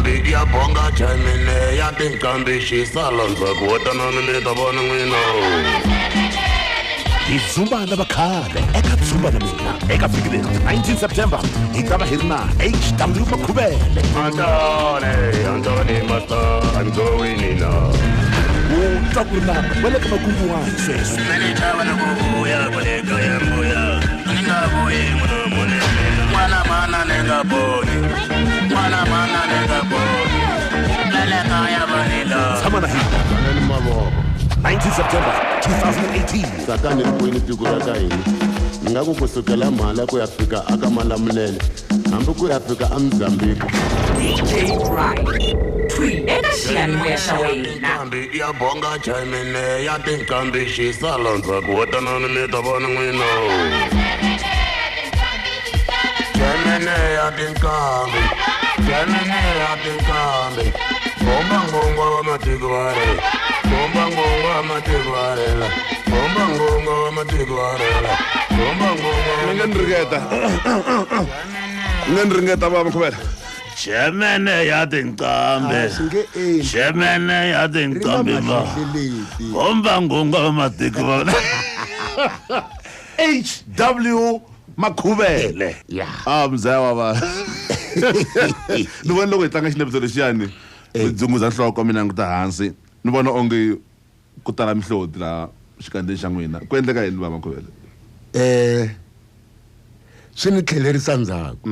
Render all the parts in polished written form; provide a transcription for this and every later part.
Tinqambi ya bonga chemene ya tinqambi xisala ndzhaku wa tanani mi ta vona n'wina. Hi dzumba na vakhale eka Dzumba na Mina eka vhiki leri 19 September hi ta va hi ri na HW Makhuvele. Antoni, Antoni Master, I'm going in now. U twa ku ri na va le ka makungu wahi sweswi? Mene chava na ku vuya kwale kaya mbuya. Ni nga vuyi munhu mune. N'wana mana ni nga boni. N'wana mana ni nga boni. Lele kaya vanila. Tshama na hina Banani mavoko. 19 September 2018. Satani ri kwini tiko ra ka hina ni nga ku kusukela mhala ku ya fika aka Malamulele hambi ku ya fika eMozambique. DJ Brian Twi eka xiyanimoya xa wena. Tinqambi ya bonga chemene ya tinqambi xisala ndzhaku wa tanani mi ta vona n'wina. Chemene ya tinqambi, chemene ya tinqambi. Bomba ngongo wa matiko wa re. Bomba ngongo wa matiko wa re. Bomba ngongo wa matiko wa re. Bomba ngongo. Ni nga ni ringeta. Ni nga ni ringeta baba Makhuvele. Chemene ya tinqambi. A swi nge endli. Chemene ya Ri na tinqambi va. mahlehleleti. Bomba ngongo wa matiko wa HW Makhuvele. Ya. Ah mzaya wa va. Ni vona loko hi tlanga xinepiso lexiyani ni dzunguza nhloko mi languta hansi ni vona onge ku tala mihloti laha xikandzeni xa n'wina ku endleka yini va Makhuvele? Swi ni tlhelerisa ndzhaku.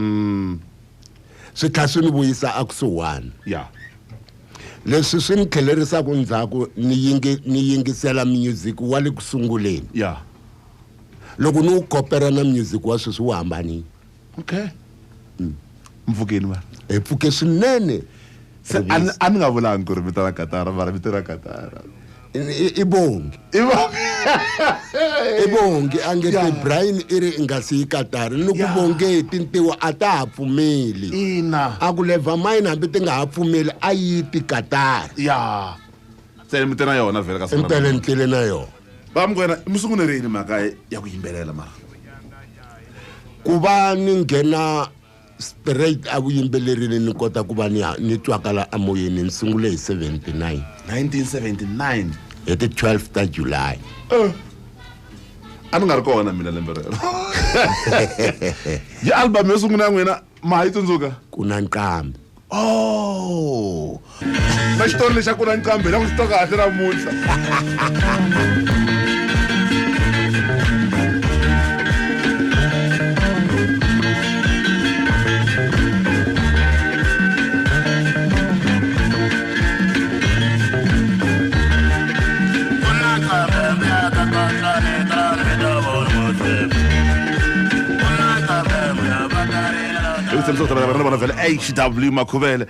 Swi tlhela swi ni vuyisa akusuhani. Ya. Leswi swi ni tlhelerisaka ndzhaku ni yingi ni yingisela music wa le ku sunguleni. Ya. Loko ni wu kopera na music wa sweswi wu hambanile. Okay. Mpfukeni mara. Hi pfuke swinene. Se a ni a ni nga vulangi ku ri vito ra katara mara vito ra katara. I bongi. I bongi. I bongi a nge Ya. te Brian i ri i nga siyi katara ni ku Ya. bonge tintiwa a ta ha pfumeli. Ina. A ku leva mine hambi ti nga ha pfumeli a yi ti katara. Ya. Se mi te na yona vhele ka siku ra Impela namuntlha. ni tlele na yona. Va Mokoena mi sungule rini mhaka ya ku yimbelela mara? Ku va ni nghena straight a vuyimbelerini ni kota ku va ni ni twakala emoyeni ni sungule hi 79. 1979. Hi ti 12 ta July. A ni nga ri kona mina lembe rero. Hi album yo sungula ya n'wina ma ha yi tsundzuka? Ku na nqambi. Oh. Na xitori lexi xa ku na nqambi hi la ku xi twa kahle namuntlha. Hi ku tshembisa ku ta va vona vhele HW Makhuvele.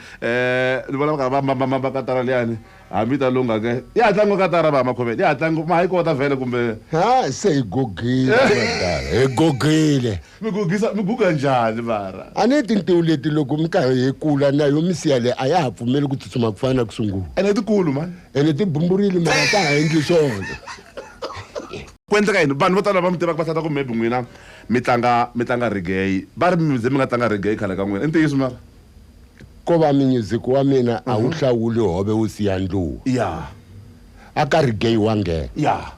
Ni vona va karhi va mamba katara liyani hambi ta lungha ke ya ha tlangiwa katara va Makhuvele ya ha tlangiwa ma ha yi kota vhele kumbe Ha se hi gugile madala hi gugile. Mi gugisa mi guga njhani mara? A ni tintiwu leti loko mi karhi hi kula na yo misiya leyi a ya ha pfumeli ku tsutsuma ku fana na ku sungula. Ene tikulu mani. Ene ti bumburile mara ta ha endli swona. Ku endleka yini vanhu vo tala va mi tivaka va hlata ku maybe n'wina mi tlanga mi tlanga reggae va ri mi ze mi nga tlanga reggae khale ka n'wina i ntiyiso mara? Ko va music wa mina a wu hlawuli hove wu siya ndluwa. Ya. A ka reggae wa nghena. Ya.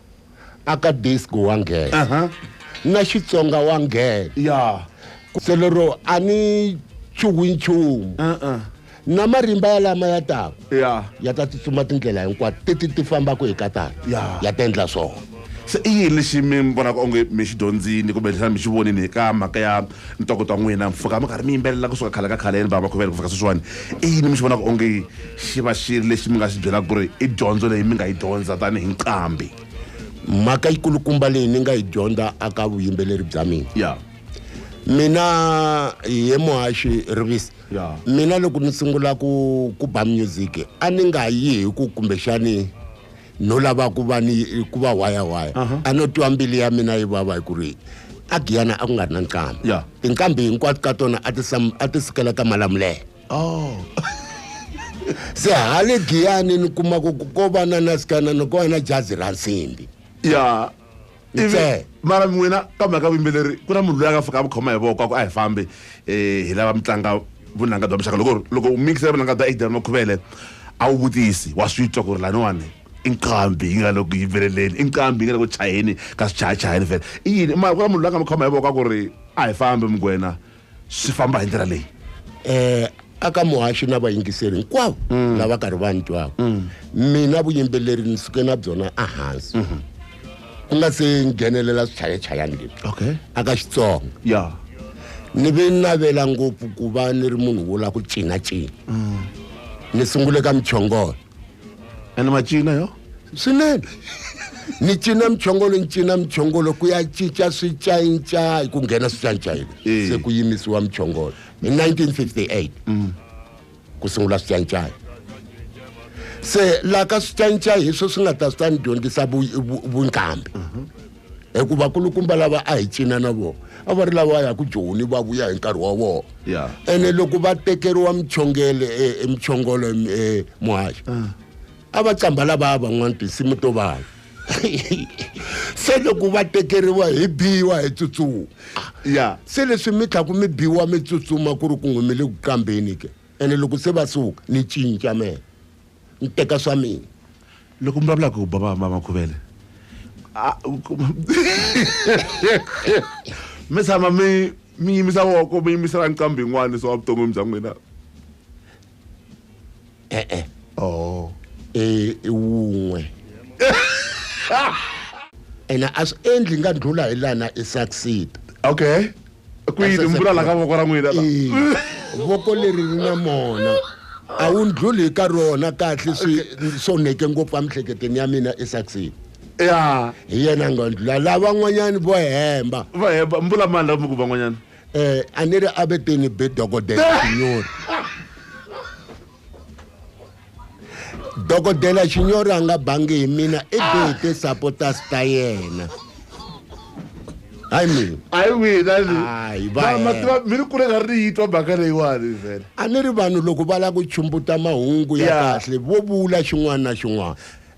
A ka disco wa nghena. Aha. Na Xitsonga wa nghena. Ya. Se lero a ni chuhi nchumu. Na marimba ya lama ya taka. Ya. Ya ta tsutsuma tindlela hinkwato ti ti fambaka hi katara. Ya. Ya ta endla swona. Se i yini lexi mi vonaka onge mi xi dyondzini kumbe lexi mi xi vonini hi ka mhaka ya ntokoto wa n'wina mpfhuka mi karhi mi yimbelela kusuka khale ka khaleni va Makhuvele ku fika sweswiwani i yini mi xi vonaka onge xi va xi ri lexi mi nga xi byelaka ku ri i dyondzo leyi mi nga yi dyondza tanihi nqambi? Mhaka yikulukumba leyi ni nga yi dyondza aka vuyimbeleri bya mina. Ya. Mina hi muhaxi Rivisi. Ya. Mina loko ni sungula ku ku ba music a ni nga yi hi ku kumbexani no lava ku va ni ku va waya waya. A no twa mbilu ya mina yi vava hi ku ri a Giyani a ku nga ri na nqambi. Ya. Tinqambi hinkwato ka tona a ti a ti sukela ka Malamulele. Oh. Se hale Giyani ni kuma ku ko va na nasikana ni ko va na jazi ra nsimbi. Ya. Ivi Ntsena. mara n'wina ka mhaka vuyimbeleri ku na munhu loyi a nga fika a mi khoma hi voko a ku a hi fambi hi lava mi tlanga Vunanga bya muxaka loko u mixela vunanga bya Adrian Makhuvele a wu vutisi wa swi twa ku ri laniwani i nqambi yi nga le ku yimbeleleni, i nqambi yi nga le ku chayeni ka swichayachayani vhele i yini mara ku na munhu loyi a nga mi khoma hi voko a ku ri a hi fambi mugwena swi famba hi ndlela leyi. Aka muhaxi na vayingiseri hinkwavo lava karhi va ni twaka, mina vuyimbeleri ni suke na byona ehansi ku nga se nghenelela swichayachayani leswi. Okay. Aka Xitsonga ni ve navela ngopfu ku va ni ri munhu wo lava ku cinacina. Ni sungule ka muchongolo. Ene macina yo? Swinene. Ni cina muchongolo, ni cina muchongolo ku ya cinca swicayicayi ku nghena swicayicayi. Se ku yimisiwa muchongolo hi 1958 ku sungula swicayicayi. Se la ka swicayicayi hi swo swi nga ta swi ta ni dyondzisa vunqambi. Hikuva kulukumba lava a hi cina na vona a va ri lava ya ku Joni va vuya hi nkarhi wa vona. Ene loko va tekeriwa muchongele, muchongolo, muhaxi, a va qamba lava van'wana tinsimu to vava. Se loko va tekeriwa hi biwa hi tsutsuma. Se leswi mi tlhaku mi biwa mi tsutsuma ku ri ku n'wi mi le ku kambeni ke. Ene loko se va suka ni cinca mina, ni teka swa mina. Loko mi vulavula ku bava Makhuvele, mi tshama mi yimisa voko mi yimisela nqambi yin'wana swa vuton'wini bya n'wina? E-e. Oh. I wun'we. Ene a swi endli nga ndlula hi lana i succeed. Okay. Ku yini mi vula la ka voko ra n'wina la? Voko leri ri na mona. A wu ndluli ka rona kahle swi soneke ngopfu emiehleketweni ya mina i succeed. Hi yena nga ndlula lavan'wanyani vo hemba. Va hemba, mi vula mani lava mi ku van'wanyana? A ni ri a veteni be dokodela Xinyori. Dokodela Xinyori a nga bangi hi mina, i bete supporters ta yena. Hayi mina. Hayi mina ni. Hayi, va Ma hemba. tiva, mi ri kule nga ri yi twa mhaka leyiwani vhele. A ni ri vanhu loko va lava ku chumbuta mahungu ya kahle vo vula xin'wana na xin'wana.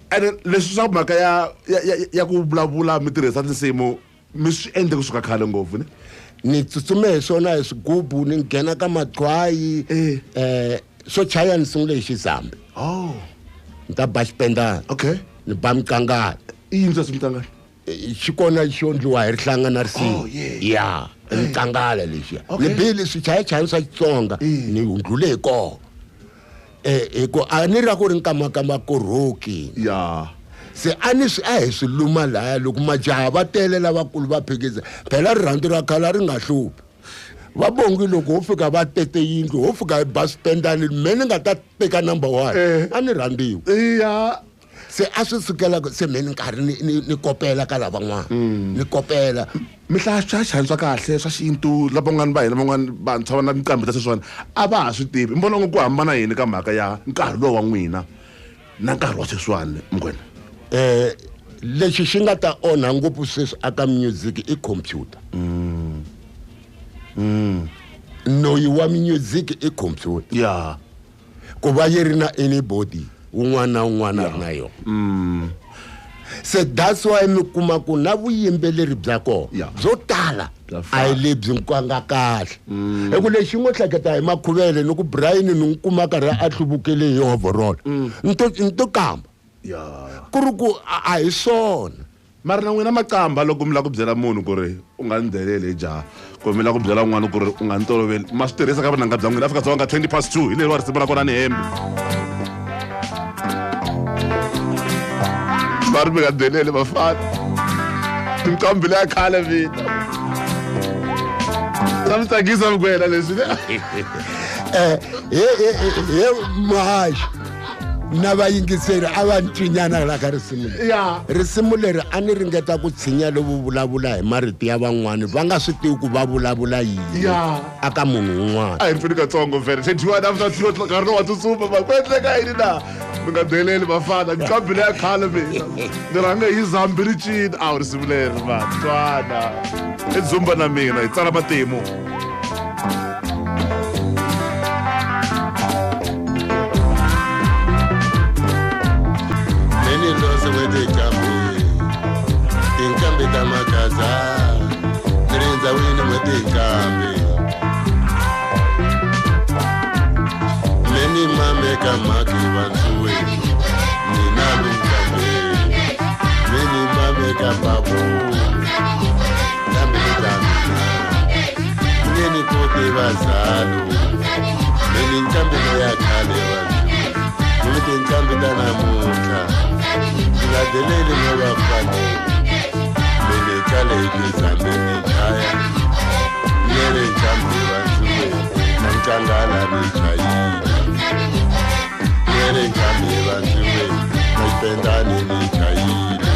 Ene leswi swa mhaka ya ku vulavula mi tirhisa tinsimu mi swi endle kusuka khale ngopfu ne? Ni tsutsume hi swona hi swigubu, ni nghena ka maqwayi. Swo chaya ni sungule hi Xizambi. Ni ta ba xipendana. Ni ba mqangala. I yini sweswi mqangala? Xi kona xo ndliwa hi rihlanga na risimu. Oh, yeah. Ya, i mqangala lexiya. Okay. Ni bile swichayachayani swa Xitsonga, ni ndlule hi kona. Hi ku a ni ra ku ri nkamakama korhoki. Se a ni swi a hi swi luma laya loko majaha va tele lavakulu va phikisa. Phela rirhandzu ra khale a ri nga hluphi. Va bongi loko ho fika va tete yindlu, ho fika hi ba swipendani, me ni nga ta teka number 1. A ni rhandziwi. Se a swi sukela ku, se me ni nkarhi ni kopela ka lavan'wana. Ni kopela. Mi hlaya swichayachayani swa kahle swa xintu, lavan'wana va hina van'wana vantshwa va na minqambi ta sweswiwani a va ha swi tivi. Mi vona ku hambana yini ka mhaka ya nkarhi lowu wa n'wina na nkarhi wa sweswiwani, Mugwena? Lexi xi nga ta onha ngopfu sweswi aka music i computer. Noyi wa music i computer. Ku va yi ri na anybody un'wana na un'wana a ri na yona. Se that's why mi kuma ku na vuyimbeleri bya kona byo tala Bya a hi fana. lebyi nkwanga kahle. Hi ku lexi ngo hleketa hi Makhuvele ni ku Brian ni n'wi kuma karhi a hluvukele hi overall. Ni to kamba. Ku ri ku a hi swona. Mara na n'wina maqamba loko mi lava ku byela munhu ku ri u nga ni deleli hi jaha, kumbe mi lava ku byela un'wana ku ri u nga ni toloveli, ma swi tirhisa ka vunanga bya n'wina. Afrika-Dzonga 2:20 hi leri wa risimu ra kona ni hembi. Va ri mi nga deleli vafana. Tinqambi leya khale mina. Swa mi tsakisa Mugwena leswi ne? He muhaxi na vayingiseri a va ncinyana la ka risimu leri. Risimu leri a ni ringeta ku tshinya lovo vulavula hi marito ya van'wani va nga swi tivi ku va vulavula yini aka munhu un'wana. A hi ri pfuni katsongo vhele. 21 after 2 o'clock, nkarhi lowu wa tsutsuma, va ku endleka yini na? Mi nga deleli vafana, nqambi leya khale mina. Ni rhanga hi Zambi ri cina. A wu risimu leri, va twana. I Dzumba na mina, hi tsala matimu. Tinqambi ta Magaza, ni ri ndzawini n'we tinqambi. ka maki vansuwe mina minkambe mini mame ka babu nkambe ta mina ngeni kote vazalo mini nkambe ya khale vanhu mini tinkambi ta namuntlha ndzi no vafana mini khale tsambe ni chaya nere nkambi vansuwe na nkangala ni chayile nere nkambi vansuwe na xipendani ni chayile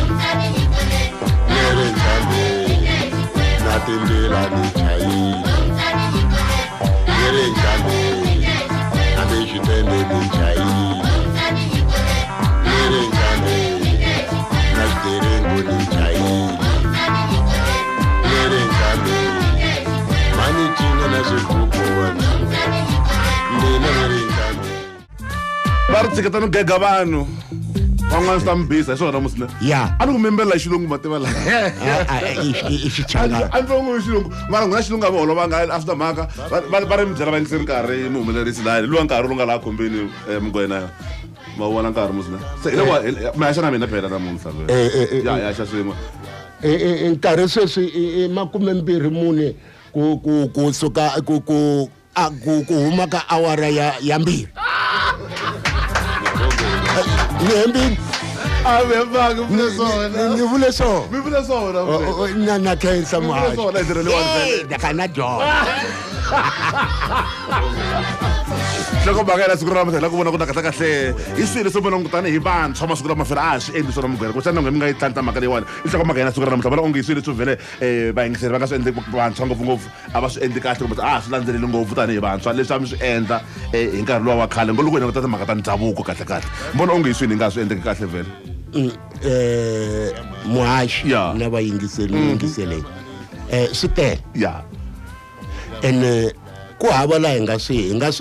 nere nkambi na timbila ni chayile nere nkambi na xitende ni chayile nere nkambi na xiterengo ni chayile nere nkambi mani cina na swigubu vanhu mina nere nkambi va ri tshiketa no gega vanhu van'wana swi ta mi bisa hi swona musina ya a ni ku mimbelela hi xilungu mativa laha i xichangana a ni ngo hi xilungu mara n'wina xilungu a mi holovanga a swi ta mhaka va ri mi byela va yingiseri nkarhi mi humelerisi laha luwa nkarhi lowu nga laha khombeni mugwena ma wu vona nkarhi musina se hi loko mi haxa na mina phela namuntlha ya hi haxa swin'we nkarhi sweswi i 24 ku suka ku ku huma ka awara ya 2 ni hembini a mi hembangi vule swona ni vule swona mi vule swona na khensa mi vule swona hi ndlela leyiwani vhele na kana dyona loko mhaka yena siku ra namuntlha hi la ku vona ku na kahle kahle hi swilo leswi vona tanihi vantshwa masiku lama fela a swi endli swona mugwena kuxana n'we mi nga yi tlantla mhaka leyiwani i nhloko mhaka yena siku ra namuntlha vona onge hi swilo leswi vhele vayingiseri va nga swi endli vantshwa ngopfungopfu a va swi endli kahle kumbe a swi landzeleli ngopfu tanihi vantshwa leswi a mi swi endla hi nkarhi luwa wa khale ngo loko hi languta timhaka ta ndhavuko kahle kahle vona onge hi swini hi nga swi endleki kahle vhele muhaxi na vayingiseri yingiseleni swi tele ya ene ku hava laha hi nga swi hi nga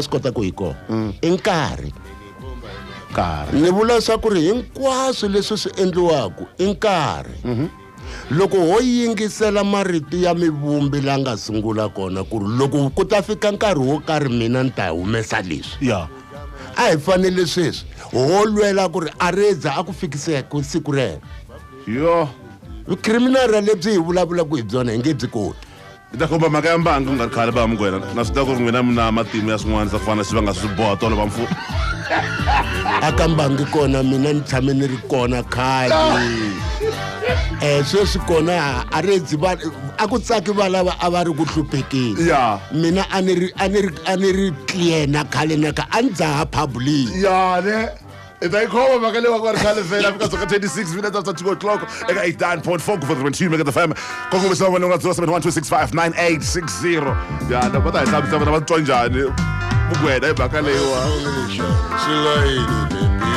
swi kota ku hi kona i nkarhi ni vula swa ku ri hinkwaswo leswi swi endliwaka i nkarhi loko ho yingisela marito ya mivumbi la nga sungula kona ku ri loko ku ta fika nkarhi wo karhi mina ni ta humesa leswi ya a hi fanele sweswi ho lwela ku ri a redza a ku fikise ku siku rero yo criminal lebyi hi vulavulaka hi byona hi nge byi koti hi ta komba mhaka ya mbangi ku nga ri khale ba mugwena na swi tiva ku ri n'wina mi na matimu ya swin'wana swa ku fana swi va nga swi boha tolo va mfumo a ka mbangi kona mina ni tshame ni ri kona khale sweswi kona a redzi va a ku tsaki va lava a va ri ku hluphekeni ya mina a ni ri clear na khale na ka a ni dzaha public ya ne hi ta yi khoma mhaka leyi wa ku va ri khale vhele Afrika Dzonga 26 minutes after 2 o'clock eka 89.4 ku 2 Mega FM kongomisa vona nga 0712659860 ya na va ta hi hlamusela vona va twa njhani mugwena hi mhaka leyiwa swilayini bebi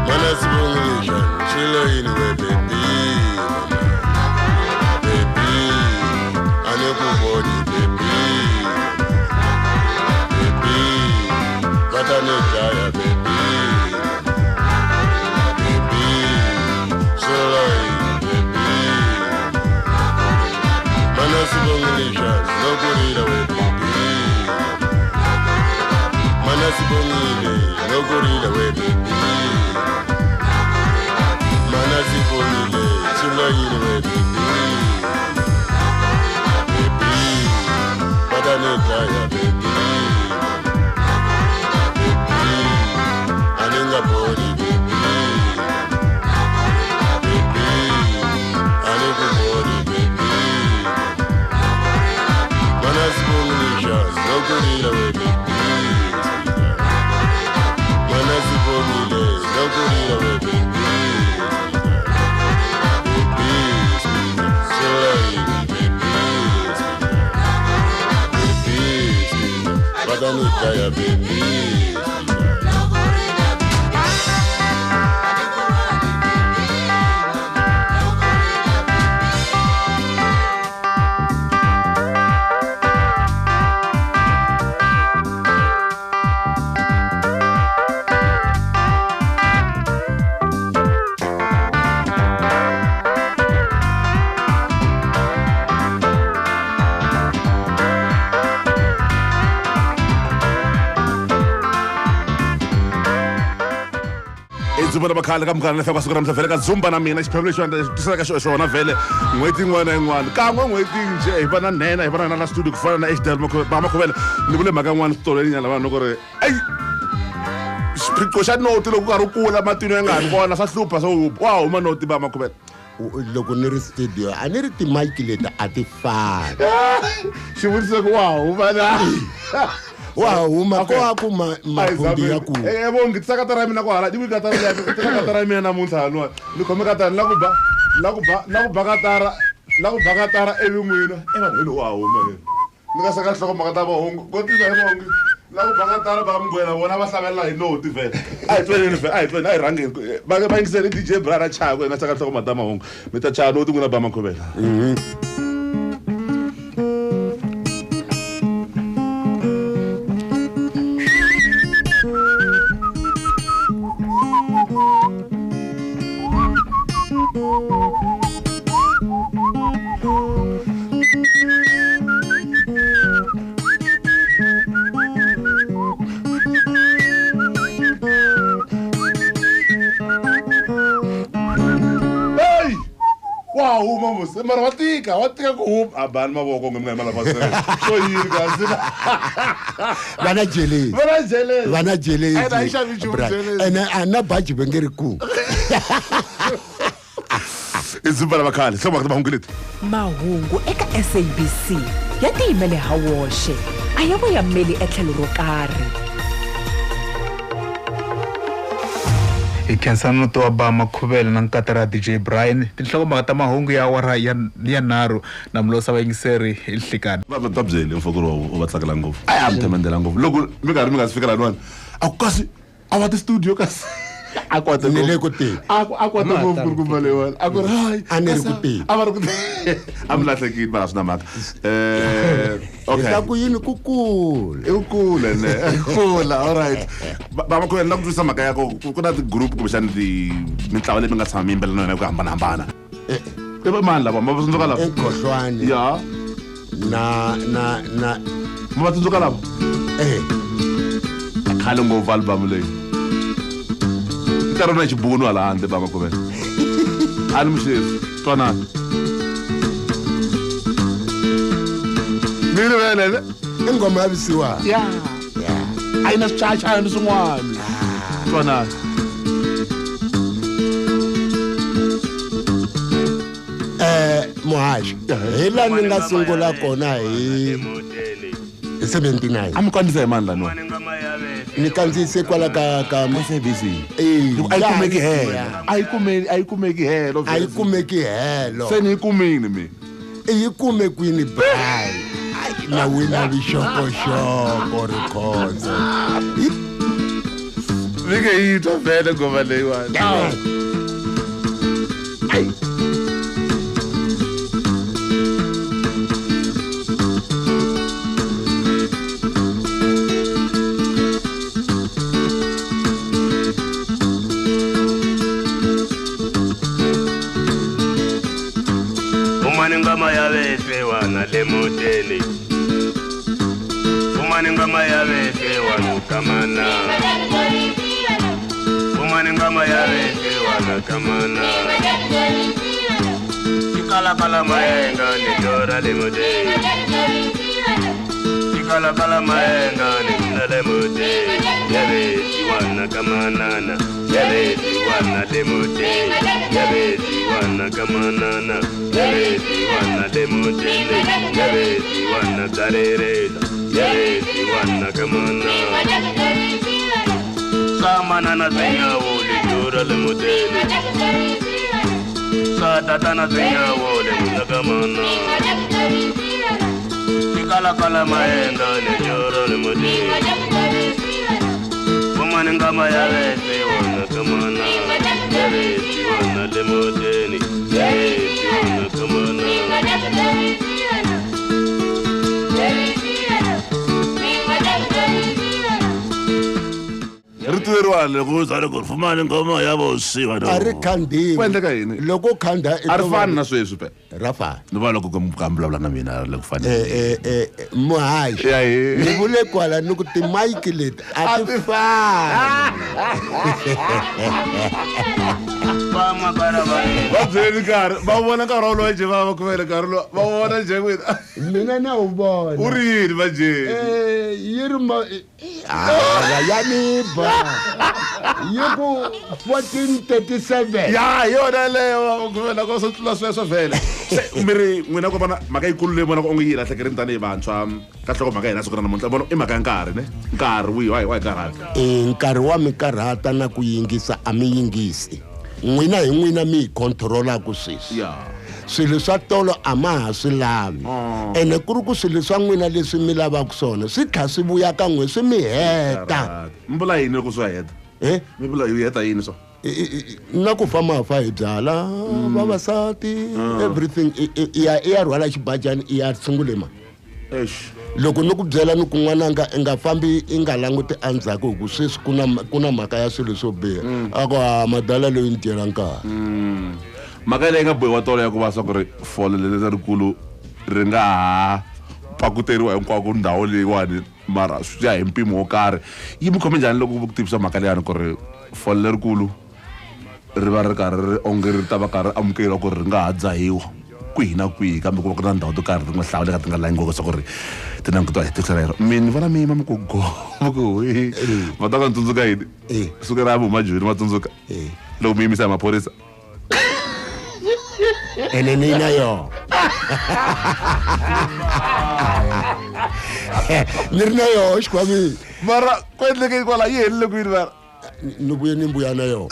mana sibongisha swilayini we bebi bebi anekuboni bebi bebi vatanejaya bebi bebi swilayini bebi mana sibongisha nokurira we bebi mana sibongile nokurira we bebi mana sibongile swilayini we bebi bebi vatanejaya bebi bebi anengaboni bebi bebi anekuboni bebi mana sibongisha nokurira we bebi mana sibongile nokurira we bebi bebi swilayini bebi bebi vatanijaya bebi. Dzumba na vakhale ka munghana lefeka siku ra namuntlha vhele ka Dzumba na mina xiphemu lexi tisaka xona vhele n'hweti yin'wana na yin'wana kan'we n'hweti njhe hi va na nhena hi va na na studio ku fana na HDL Makhuvele ni vule mhaka yin'wana switolweni nyana vanhu ku ri eyi xiphiqo xa noti loko ku karhi u kula matino ya nga ha ri kona swa hlupha swo wa huma noti ba Makhuvele. Loko ni ri studio a ni ri timayiki leti a ti fani. Xivutiso ku wa huma na wa huma ko a ku makhumbi ya ku eh vongi tisa katara ya mina kwahala ni katara ya tisa katara ya mina namuntlha halwa ni khome katara la ku ba la ku ba la ku ba katara la ku ba katara ivi n'wina e vanhu helo wa huma le ni nga saka nhloko mhaka ta vahungu ko tisa hi vongi la ku ba katara ba mngwena vona va hlavelela hi noti vhele a hi tweneni vhele a hi tweni a hi rhangeni va va yingisele DJ Brana chaya ku nga saka nhloko mhaka ta mahungu mi ta chaya noti n'wina ba Makhuvela. Mara wa tika ku huma a bani mavoko nge mi nga yimela so yini kasi vana jelezi vana jelezi vana jelezi ene a yi xavi nchumu jelezi ene a na baji va nge ri ku i Dzumba la vakhale hlovo mahungu leti mahungu eka SABC ya tiyimele ha woxe a ya voyameli etlhelo ro karhi. Hi khensa noti wa ba Makhuvele na nkata ra DJ Brian tinhlokomhaka ta mahungu ya awara ya 3 na mulosa vayingiseri hi nhlikani. Va ta byeli mfokoro wa va tsakela ngopfu a ya mi themendela ngopfu loko mi karhi mi nga si fika laniwani a ku kasi a va ti-studio kasi a kwata ni le ku teni a kwata ngopfu ku ri kumba leyiwani a ku ri hayi a ni ri ku teni a va ri ku teni a mi lahlekile mara swi na mhaka. Okay hi ku yini ku kula i kula ne kula all right ba Makhuvele la ku twisisa mhaka ya ku ku na ti-group kumbexani ti mintlawa leyi mi nga tshama mi yimbelela na yona hi ku hambanahambana. I va mani lava ma va tsundzuka lava Ekhohlwani ya na na na ma va tsundzuka lava khale ngopfu album leyi nkarhi na xibunu hala handle ba Makhuvele a ni muxezi twanani mi rivelele i ngoma ya visiwa ya a yi na swichayachayani swin'wana twanani. Muhaxi hi laha ni nga sungula kona hi 79 a mi kandziyisa hi mani laniwa ni kandziyise kwala ka SABC a yi kumeki helo a yi kumeki helo a yi kumeki helo se ni yi kumini mina i yi kume kwini Brian na wina vixokoxoko rikhonzo mi nge yi twa vhele ngoma leyiwani. Lemoteni Fumani ngoma ya vefe wanakamana Fumani ngoma ya vefe wanakamana Chikalakala maenga ni dora lemoteni Chikalakala maenga ni dora lemoteni Yabeti wanakamanana Yabeti wana lemoteni Yabeti wanakamanana Yabeti wana lemoteni Yabeti wana karereta Yabeti wana Samanana zinyawo lijura lemoteni Satatana zinyawo lemunakamana Chikalakala maenga lijura lemoteni Fumani ngama yabeti wanakamana Yabeti wana lemoteni Yabeti wanakamana Rito leri leyiwa loko u zale ku fumani ngoma ya vosiwa A ri khandiwi. Ku endleka yini? Loko khanda A ri fani na sweswi pe. Ra fana. Ni vona loko ka vulavula na mina ri le ku faneni. Muhaxi. Ya, hi. Ni vule kwala ni ku timayiki leti a ti fani. Va byeli nkarhi va vona nkarhi wolowo je va va khomele nkarhi lowu va vona je n'wina. Mina na wu vona. U ri yini va je? Yi ri ma Ah, ya ni ba. Yi ku 1437. Ya hi yona leyo va khomela ko swo tlula sweswo vhele. Se mi ri n'wina ko vona mhaka yikulu leyi vonaka onge yi lahlekerini tanihi vantshwa ka nhlokomhaka ya hina siku ra namuntlha vona i mhaka ya nkarhi ne nkarhi wihi wa hi karhata. Nkarhi wa mi karhata na ku yingisa a mi yingisi. N'wina hi n'wina mi hi control-aku sweswi. Swilo swa tolo a ma ha swi lavi. Ene ku ri ku swilo swa n'wina leswi mi lavaka swona swi tlha swi vuya ka n'we swi mi heta. Mi vula yini loko swi heta? Mi vula yi heta yini swo? Na ku famba fa hi byala vavasati everything i ya rhwala xibajani i ya sungule ma. Eish. Loko ni ku byela ni ku n'wananga i nga fambi i nga languti endzhaku hi ku sweswi ku na mhaka ya swilo swo biha. A ku, ah, madala loyi ni dyela nkarhi. Mhaka leyi nga bohiwa tolo ya ku va swa ku ri fole leri lerikulu ri nga ha pakuteriwa hinkwako ndhawu leyiwani mara swi ya hi mpimo wo karhi. Yi mi khome njhani loko ku tivisa mhaka leyani ku ri fole lerikulu ri va ri karhi ri onge ri ta va karhi amukeriwa ku ri nga ha dzahiwa kwihi na kwihi kambe ku va ku ri na ndhawu to karhi ti nga hlawuleka ti nga langiwaka swa ku ri ti langutiwa hi tihlo rero. Mina ni vona mi yima mi ku go, mi ku hwi. Va ta va ni tsundzuka yini? Suka ra huma Joni va tsundzuka. Loko mi yimisa hi maphorisa. Ene ni na yo. Ni ri na yo xikhwameni. Mara ku endleke kwala yi helile kwini mara? Ni vuye ni mbuya na yo.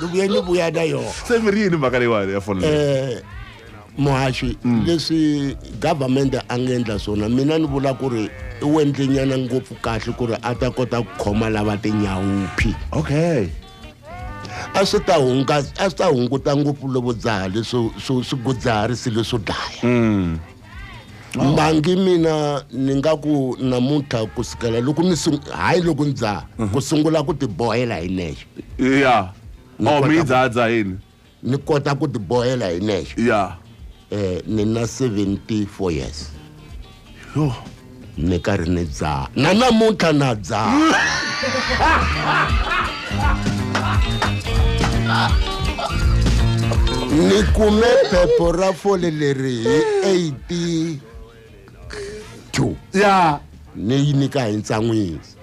Ni vuye ni vuya na yo. Se mi ri yini mhaka leyiwani ya foni leyi? Muhaxi, leswi government a nga endla swona mina ni vula ku ri i wendle nyana ngopfu kahle ku ri a ta kota ku khoma lava tinyawuphi. A swi ta hunga, a swi ta hunguta ngopfu lovo dzaha leswo swo swigudzaharisi leswo dlaya. Mbangi mina ni nga ku namuntlha ku sukela loko ni hayi loko ni dzaha, ku sungula ku tibohela hi nexe. Ni Oh, kota mi ku dzaha dzaha yini? Ni kota ku tibohela hi nexe. Ni na 74 years. Yo. Ni karhi ni dzaha. Na namuntlha na dzaha. Ni kume phepha ra fole leri hi 82. Ni yi nyika hi ntsan'wisi.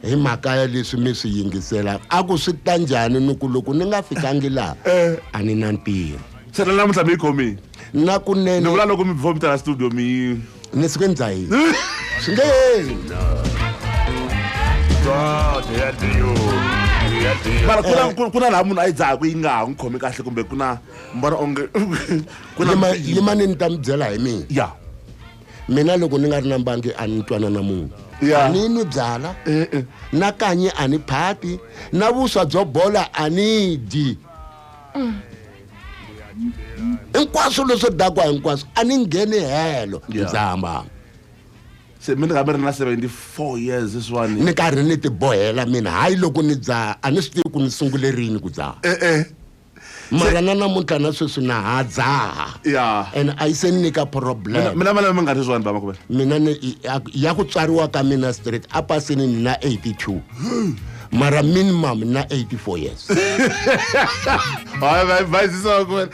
Hi mhaka ya leswi mi swi yingisela. A ku swi ta njhani ni ku loko ni nga fikangi laha, a ni na ntirho. Se na namuntlha mi yi khomile? Na kunene. Ni vula loko mi before mi ta la studio mi Ni suke ni dzahile. Swi nge heli. Mara ku na laha munhu a yi dzaha ku yi nga ha n'wi khomi kahle kumbe ku na mi vona onge ku na Yima, yima ni ta mi byela hi mina. Mina loko ni nga ri na mbangi a ni twana na munhu. A ni nwi byala. Na kanyi a ni phati. Na vuswa byo bola a ni dyi. Hinkwaswo leswo dakwa hinkwaswo a ni ngheni helo. Ndza hambana. Se mina nga mi ri na 74 years sweswiwani. Ni karhi ni tibohela mina, hayi loko ni dzaha a ni swi tivi ku ni sungule rini ku dzaha. Mara na namuntlha na sweswi na ha dzaha. And a yi se ni nyika problem. Mina malembe mangani sweswiwani, baba Khubele? Mina ni, i, a, ya ku tswariwa ka mina straight a pasini ni na 82. Mara minimum na 84 years. Hayi, va, va, sisi wa Khubele.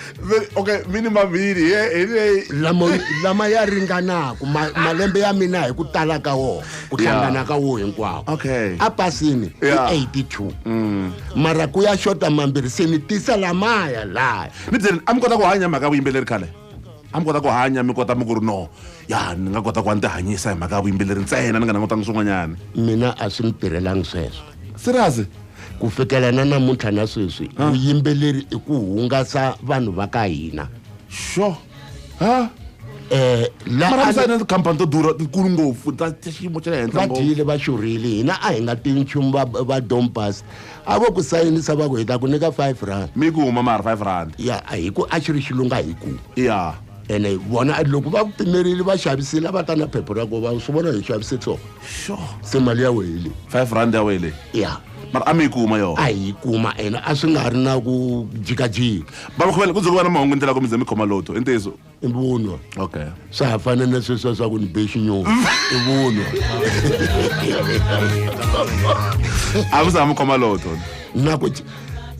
Okay, minimum yini? Ye, hi leyi. Lamo, lama ya ringanaku, malembe ya mina hi ku tala ka wona, ku hlangana ka wona hinkwawo. A pasini i 82. Mara ku ya xota mambirhi se ni tisa lamaya laya. Ni byeleni, a mi kota ku hanya mhaka ya vuyimbeleri khale? A mi kota ku hanya mi kota mi ku ri no, ya ni nga kota ku va ni ti hanyisa hi mhaka ya vuyimbeleri ntsena ni nga langutangi swin'wanyana. Mina a swi ni tirhelangi sweswo. Serious? Ku fikela na namuntlha na sweswi, vuyimbeleri i ku hungasa vanhu va ka hina. Sure. Ha? La Mara a mi sayina ni tikhampani to durha tikulu ngopfu ta xiyimo xa le henhla Va ngopfu. dyile va xurhile, hina a hi nga tivi nchumu va Dompas. A vo ku sayinisa va ku hi ta ku nyika 5 rand. Mi kuma mara 5 rand. Ya, a hi ku a xi ri xilunga hi ku. Ene vona loko va ku pimerile va xavisile a va ta na phepha ra ko va swi vona hi xavise so. Sure. Se mali ya wehe leyi. 5 rand ya wehe leyi. Ya. Mara a mi yi kuma yona? A hi yi kuma ene a swi nga ri na ku jikajika. Bava Khuvele, ku ze ku va na mahungu ndlela ku mi ze mi khoma lotto, i ntiyiso? I vunwa. Okay. Swa ha fana na sweswiya swa ku ni be xinyoni. I vunwa. A mi za mi khoma lotto? Na ku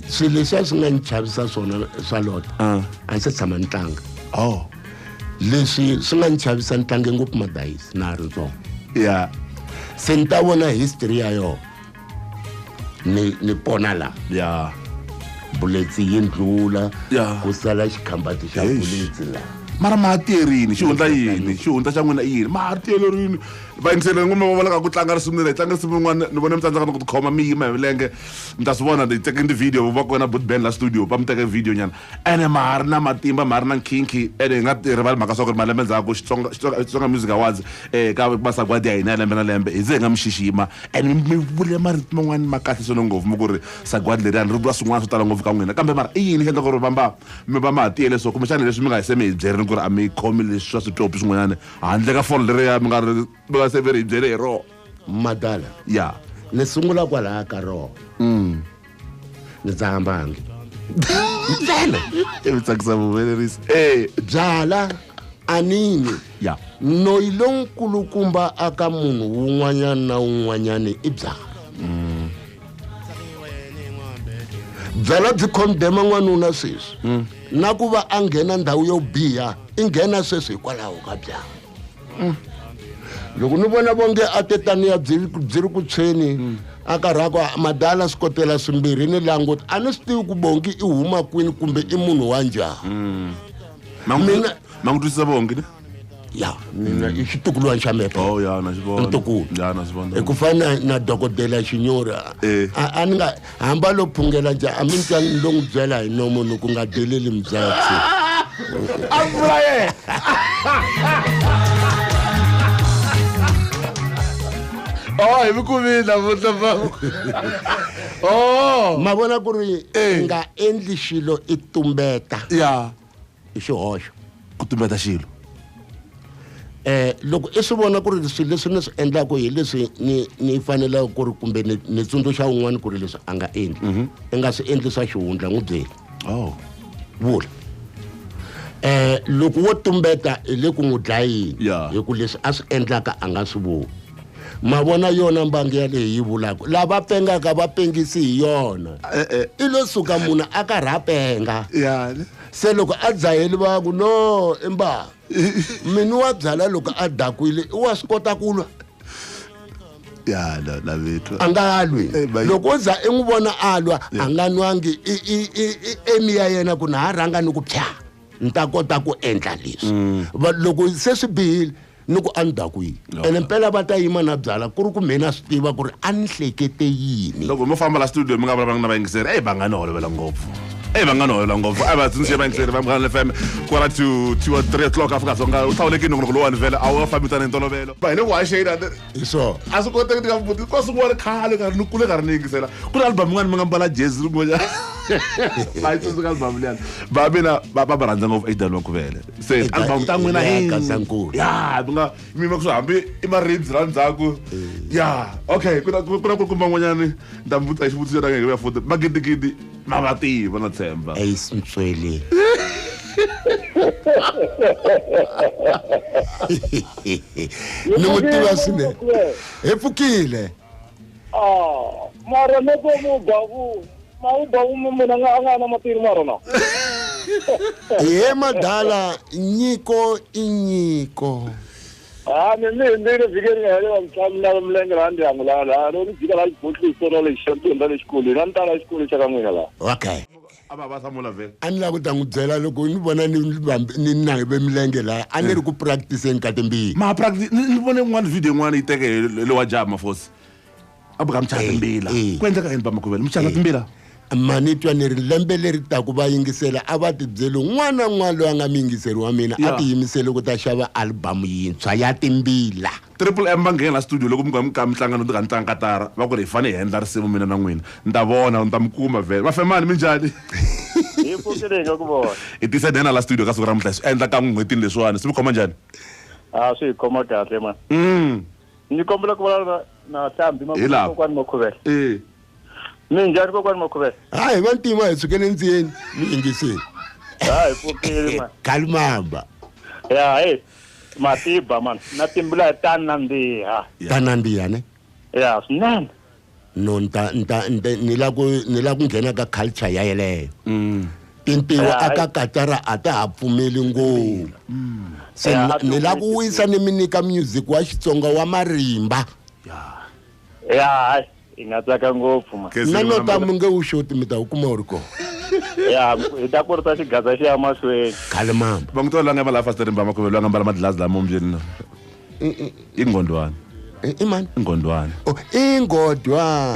swilo leswiya swi nga ni chavisa swona swa lotto, a ni se tshama ni tlanga. Oh. Leswi swi nga ni chavisa ni tlange ngopfu madayisi na ha ri ntsongo. Yeah. Se ni ta vona history ya yona. Ni pona la. Yeah. Buletsi yi ndlula. Yeah. Ku sala xikhambati xa Eish. buletsi la. Mara ma ha tiyerini, xihundla yini? Xihundla xa n'wina i yini? Ma ha tiyelerini. Va yingisele ngoma va vonaka ku tlanga risimu leri, tlanga risimu rin'wana, ni vone mi tsandzeka na ku tikhoma mi yima hi milenge. Mi ta swi vona, ni teke ti-video, va kona Boot Band la studio, va mi teke video nyana. Ene ma ha ri na matimba, ma ha ri na nkhinkhi, ene hi nga rivali mhaka swa ku ri malembe ndzhaku Xitsonga, Xitsonga, Xitsonga Music Awards, ka masagwadi ya hina ya lembe na lembe, hi ze hi nga mi xixima. Ene mi vule marito man'wani ma kahle swinene ngopfu, mi ku ri sagwadi leriyani ri vula swin'wana swo tala ngopfu ka n'wina. Kambe mara i yini xi endla ku ri vamba mi va ma ha tiyele so? Kumbexana leswi mi nga se mi hi byerini ku ri a mi khomi leswi swa switopi swin'wanyana handle ka foni leriya mi nga ri, mi nga se mi ri hi byele hi rona. Madala. Ya. Ni sungula kwalaya ka rona. Ni dzaha mbangi. Ntsena. I mi tsakisa vuhumelerisi. Byala anini. Ya. Noyi lonkulukumba aka munhu wun'wanyana na wun'wanyana i byala. Byala byi condemn n'wanuna sweswi. Na ku va a nghena ndhawu yo biha, i nghena sweswi hikwalaho ka byala. Loko ni vona vonge a tetaniya byi ri ku tshweni, a karhi a ku, madala swikotela swimbirhi ni languta, a ni swi tivi ku Bongi i huma kwini kumbe i munhu wa njhani. Ma Mina n'wi twisisa Bongi ne? Ya, mina i xitukulwana xa mehe. Oh, ya, na xi vona. Ntukulu. Ya, na xi vona. Hi ku fana na dokodela Xinyori, a ni nga hamba lo phungela njhani, a mi ni twa ni lo n'wi byela hi nomo ni ku nga deleli mubyatsi. A vula yena. Oh, hi mi kumile namuntlha, bava. Oh. Ma vona ku ri i nga endli xilo i tumbeta. Ya. I xihoxo. Ku tumbeta xilo. Loko i swi vona ku ri swilo leswi ni swi endlaka hi leswi ni faneleke ku ri kumbe ni tsundzuxa un'wana ku ri leswi a nga endli. I nga swi endli swa xihundla, n'wi byeli. Oh. Vula. Loko wo tumbeta hi le ku n'wi dlayeni. Ya. Hi ku leswi a swi endlaka a nga swi voni. Ma vona yona mbangi ya leyi yi vulaka, lava pengaka va pengisi hi yona. I lo suka munhu a karhi a penga. Ya. Se loko a dzaheli va ku no i mbangi. Mina wa byala loko a dakwile, i wa swi kota ku lwa. Ya, na, na vitwa. A nga lwi. Eh, ba- Loko o za i n'wi vona a lwa, Ya. a nga nwangi, i emi ya yena ku na ha rhanga ni ku phya, ni ta kota ku endla leswi. Va loko se swi bihile, ni ku a ni dakwile. Ya. Ene mpela va ta yima na byala ku ri ku mina swi tiva ku ri a ni hlekete yini. Loko mo famba la studio mi nga vulavulanga na vayingiseri, ey, va nga ni holovela ngopfu. Ey, va nga ni holovela ngopfu. A va tsundzuxe vayingiseri va Munghana FM kwala to 2 or 3 o'clock Afrika-Dzonga. U hlawulekile nongonoko lowuwani vhele, a wu nga fambi tanihi ntolovelo. Va hi le ku haxeni, a ni- Hi swona. A swi koteki ni nga vutisi. Kwa swin'wana khale karhi ni kule karhi ni yingisela. Ku na album yin'wana mi nga mbala jezi rin'wanyana. Va yi tsundzuka album liyani. Va mina va va rhandza ngopfu Aidan Makhuvele. Se Eka album ta n'wina ya hi Gazankulu. Ya, mi nga mi yima kusuhi hambi i ma-ribs la ndzhaku. Ya, okay, ku na ku na ku kuma n'wanyani ni ta mi vutisa xivutiso xa ngeke vuya futhi. Magidigidi ma va tiva na tshemba. Ace Mtswele. Ni n'wi tiva swinene. Hi pfukile. Ah, mara loko mu ba ku, ma u ba ku munhu a nga na matiri mara na. He madala, nyiko i nyiko. Ah, ni mi hundzile vhiki leri nga hela ntlhanu na milenge laha ndyangu laha, laha loko ni jika laha xibokisi ra le xixantweni ra le xikolweni, a ni tala xikolweni xa ka n'wina laha. Okay. A va va hlamula vhele. A ni lava ku ta n'wi byela loko ni vona ni ni nave milenge laha, a ni ri ku practice-eni ka timbila. Ma practice, ni vone yin'wana video yin'wana yi teke hi le wa jaha Mafosi. A buka mi chaya timbila. Ku endleka yini ba Makhuvele? Mi chaya timbila? Mani twa ni ri lembe leri taku va yingisela, a va ti byeli un'wana na un'wana loyi a nga muyingiseri wa mina, a tiyimisele ku ta xava album yintshwa ya timbila. Triple M va nghena la studio loko mi nga mi ka minhlangano ti ka ni tlanga katara, va ku ri hi fanele hi endla risimu mina na n'wina. Ni ta vona, ni ta mi kuma vhele. Vafemani, minjhani? Hi Hi pfukile hi nga ku vona. Hi tisa nena la studio ka siku ra namuntlha swi endla ka n'hwetini leswiwani swi mi khoma njhani? A swi hi khoma kahle man. Ni kombela ku vulavula na Hlambi Hi lava. Kokwani Makhuvele. E Minjhani kokwani Makhuvele? Hayi vantima hi sukele ndziyeni mi yingiseni. Ha hi pfukile man. Kalimamba. Ya hey matiba man na timbula ta nandziha. Ta nandziha ne? Ya swinene. No nta nta ni la ku ni la ku nghena ka culture ya yeleyo. Tintiwa aka katara a ta ha pfumeli ngopfu. Se ni la ku wisa ni mi nyika music wa Xitsonga wa marimba. Ya hi nga tsaka ngopfu man. Na no ta mi nge wu xoti mi ta wu kuma wu ri kona. Ya hi ta kurisa xigaza xi ya mahlweni. Kalimamba. Va n'wi twa la nga va la fasitereni ba Makhuvele la nga mbala madlazi lama ombyeni na. I nghondwana. I mani? Ingondwana. Oh, ingodwa.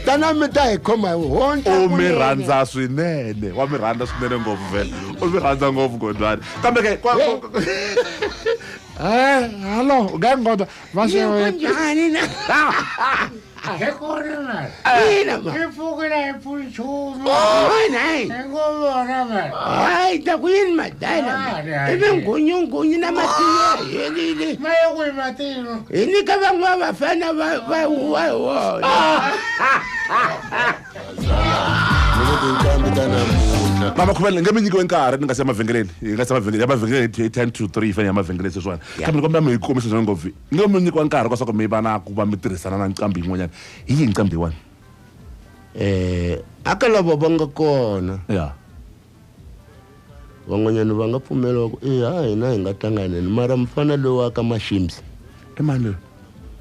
Tana mi ta hi khoma hi hundza. U mi rhandza swinene. Wa mi rhandza swinene ngopfu vhele. U mi rhandza ngopfu ngondwana. Kambe ke hallo, u nga ngodwa va swi njhani na? A hi kona man. Ina ma. Hi pfukile hi pfuli nchumu. Oh, nai. Hi ngo vona man. Hayi ta ku yini madala. Ivi ngunyungunyu na mati ya helile. Ma ye kwihi matino? Hi nyika van'wana vafana va va huwa hi wona. Mama Khuvele nge mi nyikiwe nkarhi ni nga si ya mavhengeleni hi nga si ya mavhengeleni ya mavhengeleni hi 10 to 3 fane ya mavhengeleni sweswiwani kambe ni kombela mi hi kombisa swinene ngopfu nge mi nyikiwa nkarhi kwa swa ku mi va na ku va mi tirhisana na nqambi yin'wanyana hi yihi nqambi yiwani? Aka lava va nga kona ya van'wanyana va nga pfumela ku ha hina hi nga tlanganeni mara mfana loyi wa ka Mashimbyi i mani loyi?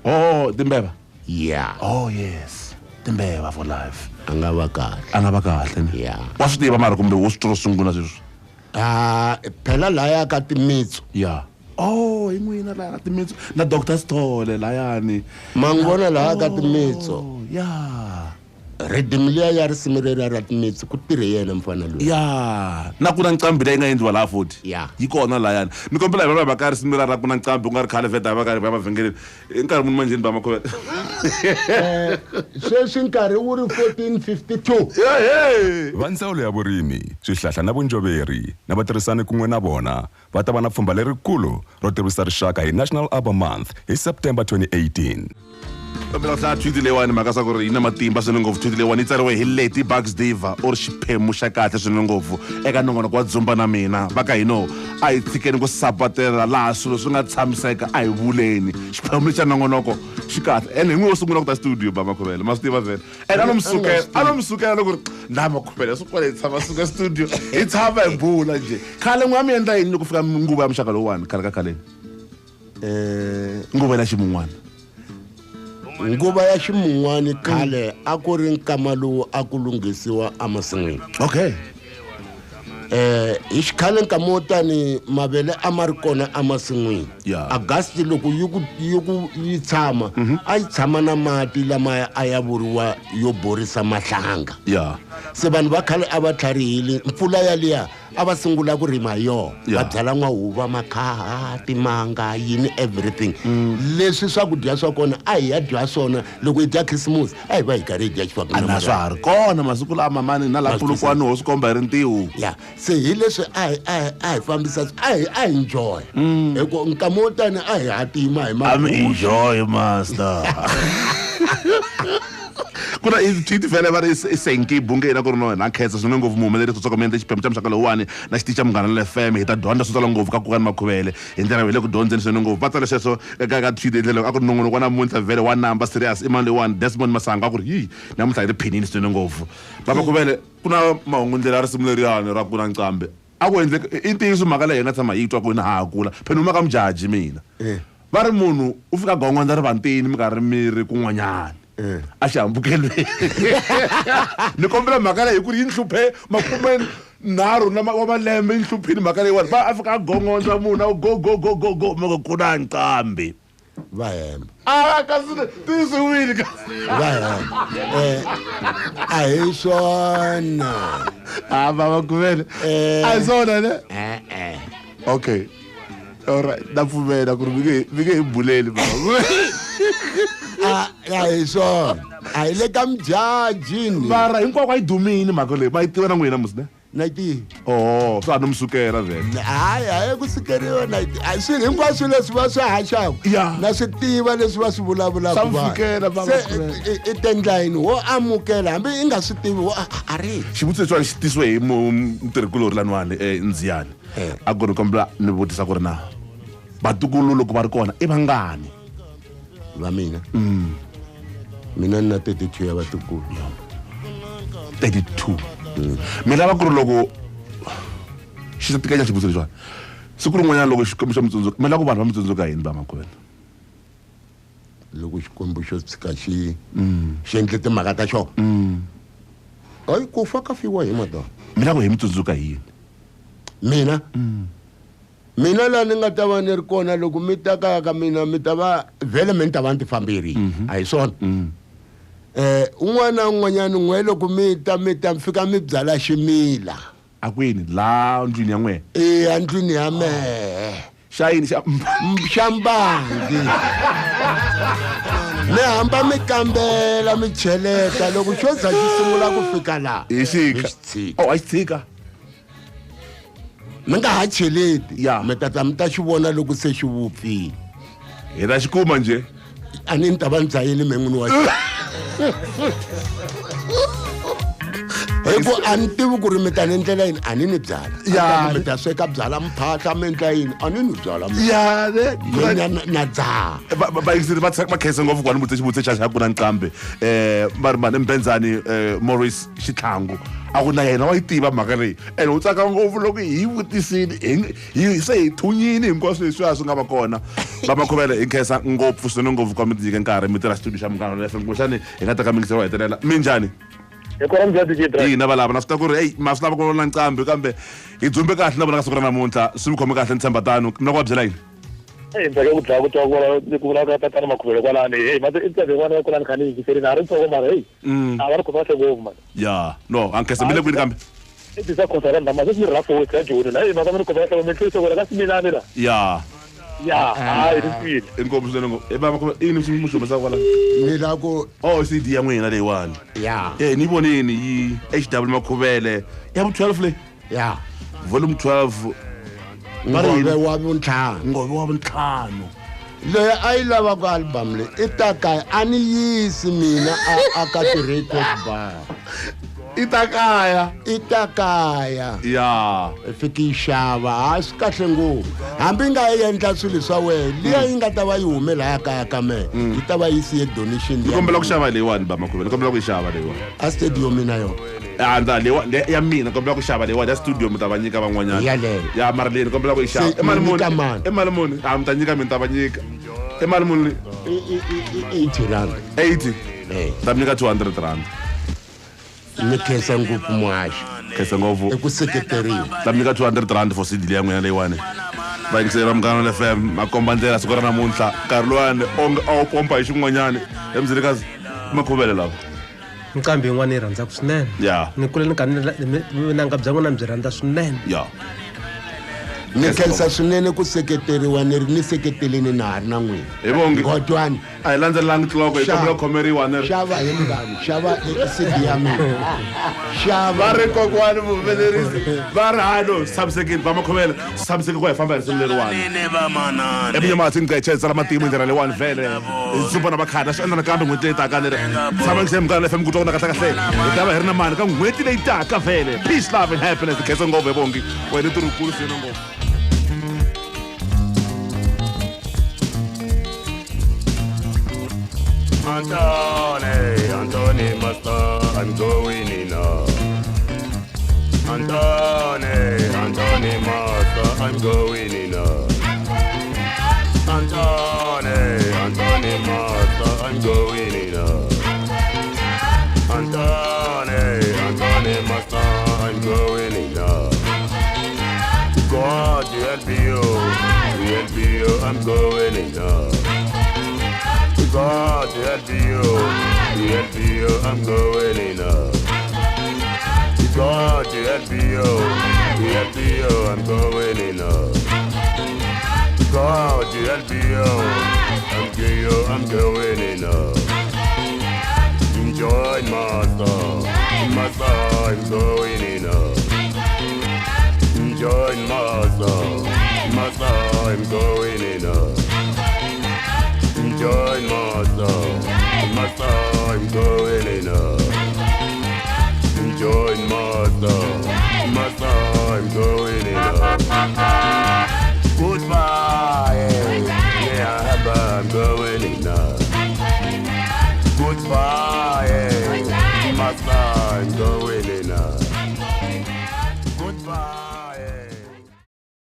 Oh, Timbeva. Yeah. Oh yes. Timbeva for life. A nga va kahle. A nga va kahle ne? Yeah. Wa swi tiva mara kumbe wo swi twa ro sungula sweswi? Ah, phela laya ka timitsu. Yeah. Oh, hi n'wina laya ka timitsu na Dr. Sithole layani. Ma n'wi vona laya ka timitsu. Oh, yeah. Rhythm liya ya risimu reriya ra timitsu ku tirhe yena mfana loyi. Ya, na ku na nqambi leyi nga endliwa laha futhi. Ya. Yi kona layani. Ni kombela hi va va ka risimu ra ku na nqambi ku nga ri khale vheta va karhi va mavhengeleni. I nkarhi muni manjheni ba Makhuvele? Sweswi nkarhi wu ri 14:52. Va Ndzawulo ya Vurimi, Swihlahla na Vunjoveri na vatirhisani kun'we na vona va ta va na pfhumba lerikulu ro tivisa rixaka hi National Arbor Month hi September 2018. Kombela ku hlaya tweet leyiwani mhaka swa ku ri yi na matimba swinene ngopfu. Tweet leyiwani yi tsariwe hi Lady Bugs Diva u ri xiphemu xa kahle swinene ngopfu eka nongonoko wa Dzumba na mina. Va ka hino a hi tshikeni ku sapatela laha swilo swi nga tshamiseka a hi vuleni. Xiphemu lexi xa nongonoko xi kahle ene hi n'wi wo sungula ku ta studio ba Makhuvele ma swi tiva vhele ene a no mi sukela a no mi sukela loko ri na Makhuvele swi kwale hi tshama suka studio hi tshama hi bula njhe. Khale n'wi a mi endla yini loko fika nguva ya muxaka lowuwani khale ka khaleni? Nguva ya ximun'wana. Nguva ya ximun'wani khale a ku ri nkama lowu a ku lunghisiwa emasin'wini. Okay. Hi xikhale nkama wo tani mavele a ma ri kona emasin'wini. Yeah. August loko yi ku yi ku yi tshama a yi tshama na mati lama a ya vuriwa yo borisa mahlanga. Yeah. Se vanhu va khale a va tlharihile mpfula yaliya a va sungula ku rima hi yona. Yeah. Va byala n'wahuva, makhaha, timanga, yini everything. Leswi swakudya swa kona a hi ya dya swona loko hi dya Christmas a hi va hi karhi hi dya xifambo A na swa ha ri kona masiku lama mani na laha Polokwane ho swi komba hi ri ntiho. Yeah. Se hi leswi a hi a hi a hi fambisa a hi a hi enjoy. Hi ku nkama wo tani a hi hatima hi I'm enjoy master. Ku na i tweet vhele va ri i Senki Bunge yena ku ri no na khensa swinene ngopfu muhumeleri swo ka mi endle xiphemu xa muxaka lowuwani na xitichi xa Munghana Lonene FM hi ta dyondza swo tala ngopfu ka Kokani Makhuvele hi ndlela hi le ku dyondzeni swinene ngopfu. Va tsale sweswo eka ka tweet hi ndlela a ku ri nongonoko wa namuntlha vhele wa namba serious i mani loyiwani Desmond Masango a ku ri yi namuntlha hi ri phinini swinene ngopfu. Va Makhuvele ku na mahungu ndlela ya risimu leriyani ra ku na nqambi a ku endleka i ntiyiso mhaka leyi hi nga tshama hi yi twa ku na ha kula phela ni huma ka mujaji mina. Va ri munhu u fika gongondza rivantini mi karhi mi ri kun'wanyana a xihambukelweni. Ni kombela mhaka leyi hi ku ri yi ni hluphe 30 na wa malembe yi ni hluphile mhaka leyiwani. Va a fika a gongondza munhu a ku go go go go go mi ku ku na nqambi. Va hemba. A kasi tiyisiwile kasi. Va hemba. A hi swona. A va Makhuvele. A hi swona ne? E-e. Okay. All right, na pfumela ku ri mi nge hi buleli baba. A hi swona. A hi le ka mujajini. Mara hinkwako a yi dumini mhaka leyi, ma yi tiva na n'wina musi ne? Na yi tivi. Oh, swa ha no mi sukela vhele. Hayi, hayi ku sukeriwa na yi a swilo hinkwaswo leswi va swi haxaka. Ya. Na swi tiva leswi va swi vulavulaka. Swa mi fikela, va Se va i tendla yini? Wo amukela hambi i nga swi tivi, wo a ri. Xivutiso lexiwani xi tisiwe hi mutirhikulori laniwani Nziyani. A ku ri kombela ni vutisa ku ri na vatukulu loko va ri kona i vangani? Va mina? Mina ni na 32 ya vatukulu. 32. Mi lava ku ri loko xi ta tikanya xivutiso lexiwani, siku rin'wanyana loko Xikwembu xa mi tsundzuka, mi lava ku vanhu va mi tsundzuka yini va makwenu? Loko Xikwembu xo tshika xi xi endle timhaka ta xona. Hayi, ku fa ka fiwa hi madonna. Mi lava ku hi mi tsundzuka hi yini? Mina? Mina laha ni nga ta va ni ri kona loko mi ta kaya ka mina, mi ta va vhele mi ni ta va ni ti famberile. A hi swona? Un'wana na un'wanyana n'we loko mi ta, mi ta fika mi byala ximila. A kwini? Laha ndlwini ya n'wehe? E, endlwini ya mehe. Xa yini? Xa xa mbangi. Mi hamba mi kambela, mi cheleta, loko xo za xi sungula ku fika laha. Hi xika. Mi xi tshika. Oh, a xi tshika. Mi nga ha cheleti. Ya. Mi ta ta mi ta xi vona loko se xi vupfile. Hi ta xi kuma njhe? A ni ni ta va ni dlayile me n'wini wa xona. Hi ku a ni tivi ku ri mi ta ni endlela yini, a ni ni byala. Ya. Mi ta sweka byala mphahla, mi endla yini, a ni ni byala mphahla. Ya, ne. Mina na dzaha. Vayingiseri va va khensa ngopfu ku va ni vutise xivutiso xa xa ku na nqambi. Va ri mani Mbenzani, Morris Xitlhangu. A ku na yena wa yi tiva mhaka leyi. Ene u tsaka ngopfu loko hi yi vutisile, hi se hi thunyini hinkwaswo leswiya swi nga va kona. Va Makhuvele, hi khensa ngopfu swinene ngopfu ku va mi tinyike nkarhi mi tirha studio xa Munghana Lonene FM. Kumbexani hi nga teka miyingiseri wa hetelela. Minjhani? Hi kona mujadi DJ Brian. Ina valava na swi tiva ku ri, hey, ma swi lava ku vona nqambi kambe hi dzumbe kahle na vona ka siku ra namuntlha, swi mi khome kahle ni tshemba tano. Mi lava ku va byela yini? Hey, ndzhaku ya ku dlaya ku twa ku vula, ku vula ka tatana Makhuvele kwalani. Hey, mati i ntseve yin'wana ya kwalani kha ni yingiserile, a ri ntsongo mara, hey, a va ri khome kahle ngopfu mani. Ya, no, a nkhensa mi le kwini kambe? I tisa khosa ra ndhama, sweswi ni ri la Four Ways ka Joni la. Hey, mhaka mi ni khome kahle, mi tlherisa kwala ka Ximilani la. Ya. Ya, hayi, ni twile. Inkomu swinene ngopfu. Eh, baba, i yini mi xi humesaka kwala? Ni la ku Oh, CD ya n'wina leyiwani. Ya. Eh, ni yi vonini yi HW Makhuvele ya vu 12 leyi. Ya. Volume 12. Va ri Ngove yini? wa vuntlhanu. Ngove wa vuntlhanu. Loyi a yi lavaka album leyi i ta kaya, a ni yisi mina a ka ti-record bar. I ta kaya. I ta kaya. Ya. I fiki yi xava, ha swi kahle ngopfu. Hambi i nga yi endla swilo swa wena, liya yi nga ta va yi hume lahaya kaya ka mehe, yi ta va yi siye donation Ni ya kombela ku mina. xava leyiwani ba Makhuvele, ni kombela ku yi xava leyiwani. A studio mina yona. Ah, ndza leyiwani, le ya mina, kombela ku xava leyiwani ya studio mi ta va nyika van'wanyana. Yaleyo. Ya, mara leyi ni kombela ku yi xava. Se, I mali mi muni? nyika mani? I mali muni? Ah, mi ta nyika mina, ni ta va nyika. I mali muni? I 80 rand. 80? Eh. Ta mi nyika 200 rand. Ni khensa ngopfu muhaxi. Khensa ngopfu. I ku seketeriwa. Ta mi nyika 200 rand for CD leya n'wina leyiwani. Va yingiseri va Munghana Lonene FM, makomba ndlela siku ra namuntlha. Nkarhi luwani onge a wu pompa hi xin'wanyani. Emzilikazi, Makhuvele lava. Nqambi yin'wana yi rhandzaka swinene. Ya. Ni kule ni kha ni vunanga bya n'wina byi rhandza swinene. Ya. Ni khensa swinene ku seketeriwa, ni ri ni seketeleni na ha ri na n'wina. Hi vongi. Ngotwani. A hi landzelelanga tliloko, hi kombela ku khomeriwa ni ri. Xava hi munghana, xava CD ya mina. Xava. Va ri kokwani vuhumelerisi, va ri hayi no, swi tshamisekile, va Makhuvele, swi tshamisekile ku hi famba hi risimu leriwani. Eminye Ngcetshe tsala matimu hi ndlela leyiwani vhele. Hi tsumba na vakhale, swi endla nakambe n'hweti leyi taka ni ri. Tshama ngiseni Munghana FM ku twa ku na kahle kahle. Hi ta va hi ri na mani ka n'hweti leyi taka vhele. Peace, love and happiness. Khensa ngopfu hi vongi. Wena i ntirhokulu swinene ngopfu. Antoni, Antoni, master, I'm going in now. Antoni, Antoni, master, I'm going in now. Antoni, Antoni, master, I'm going in now. Antoni, Antoni, master, I'm going in now. God help you, help you, I'm going in now. God help you, help you, I'm going in now. God help you, help you, I'm going in now. God help you, I'm going, I'm going in now. Join master, master, I'm going in. Join master, master, I'm going in. Join master, master, I'm going in. Join master, master, I'm going in. Goodbye, yeah, I'm going in.